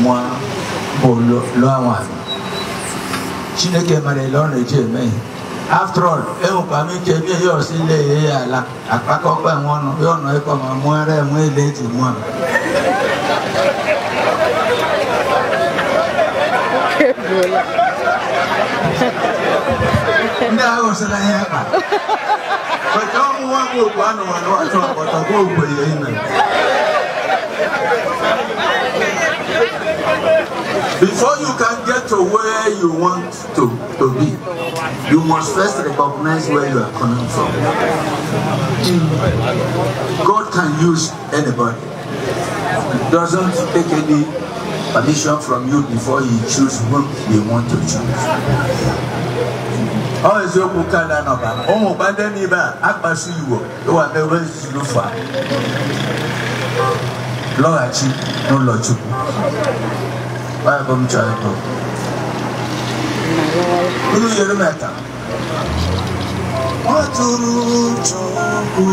Nwa bụ lụọ nwaanyị. Chineke mara ele ọ na-eji eme ihe. After all, enwekwa m ike bie ya ọsị ile ya ala akpakọkpa enwe ọnụ ya ọnọ ịkọ ma mụọrọ enwe ele eji mụọ. Ndị agha ọsịla ihe akpa. Bata ọmụ nwa m okwu anụmanụ atụ akpọta gwa okwe ya ime. Before you can get to where you want to be, you must first recognize where you are coming from. God can use anybody. He doesn't take any permission from you before he chooses whom he wants to choose. Ọ eziokwu ka na-anọba ụmụ gbade n'ibe a akpasu iwo ịwa mewe zulufa lọghachi n'ụlọ Chukwu. Ọ bụ m chọrọ ịkpọ. Unu yere m aka. Ọ tụrụ Chukwu.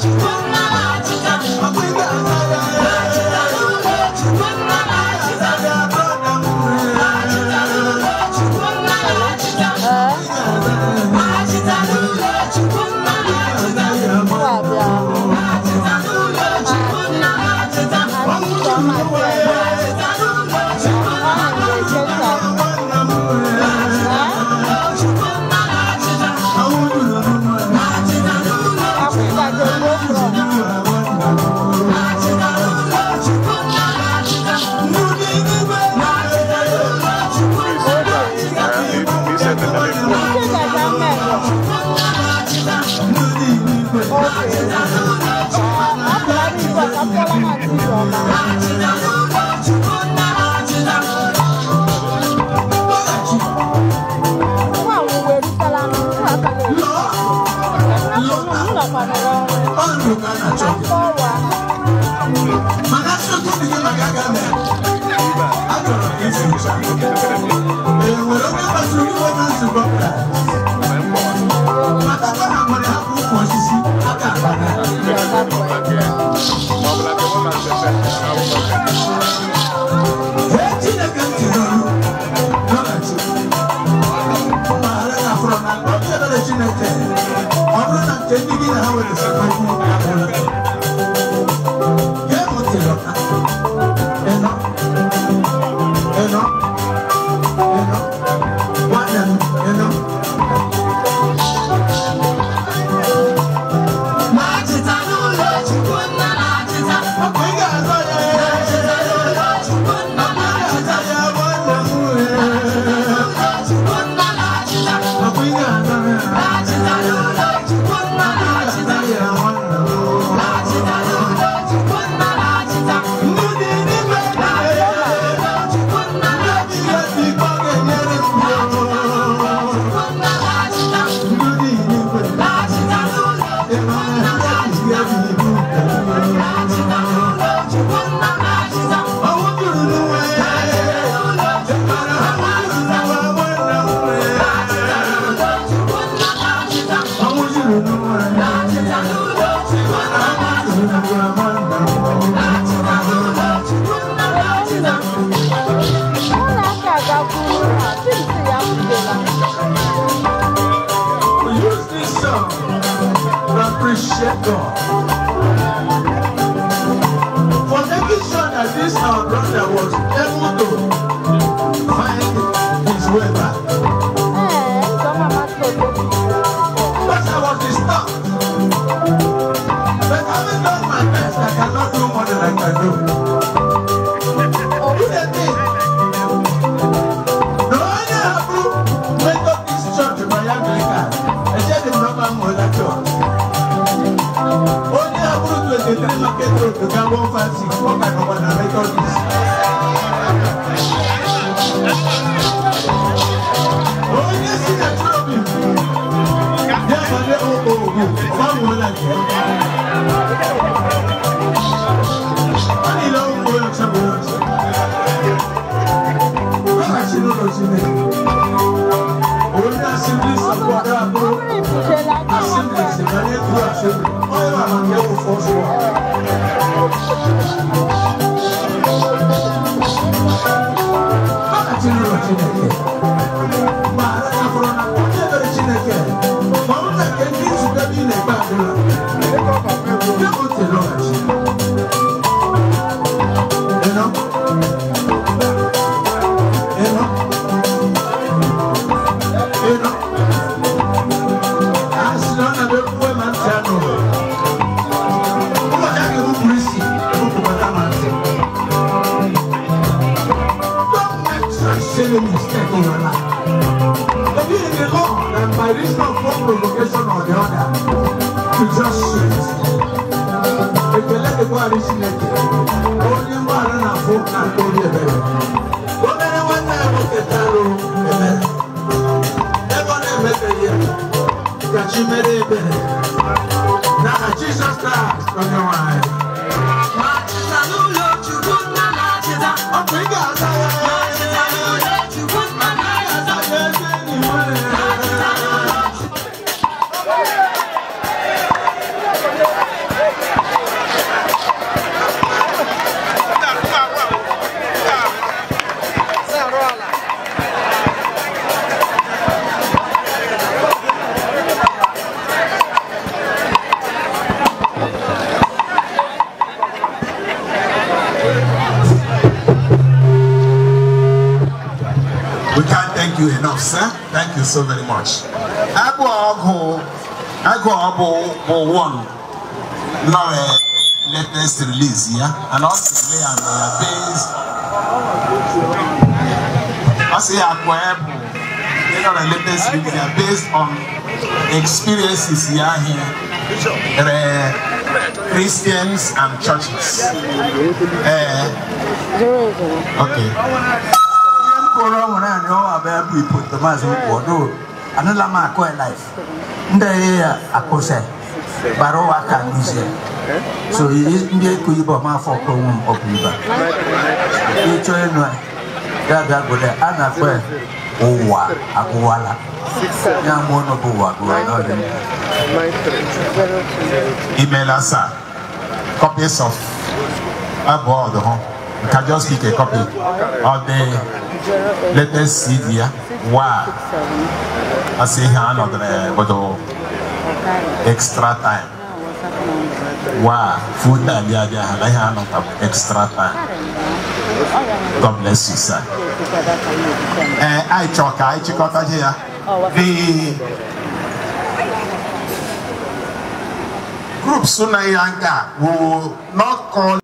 Chukwu nna. So very much. Agụ one not a latest release, yeah, and also lay on the base. I say Agụ not a latest release, they are based on experiences here. Christians and churches. Okay. So ndị kuyiba ma afọ ọkọ onwe m ọkụ iba. Ịchọ ịnụ ya bịa gụrụ a na-akpọ ụwa agụwala. Ya mụọ nọ bụ ụwa agụwala ọ dị mkpa. Email sir. Copies of abụọ ọdụ hụ. You can just pick a copy of the latest CD ya. Wow. Asị ihe a nọdụrụ obodo extra time. Wow, full time, yeah, extra time. God bless you, sir. I talk, I check out here. The group Sunayanka will not call.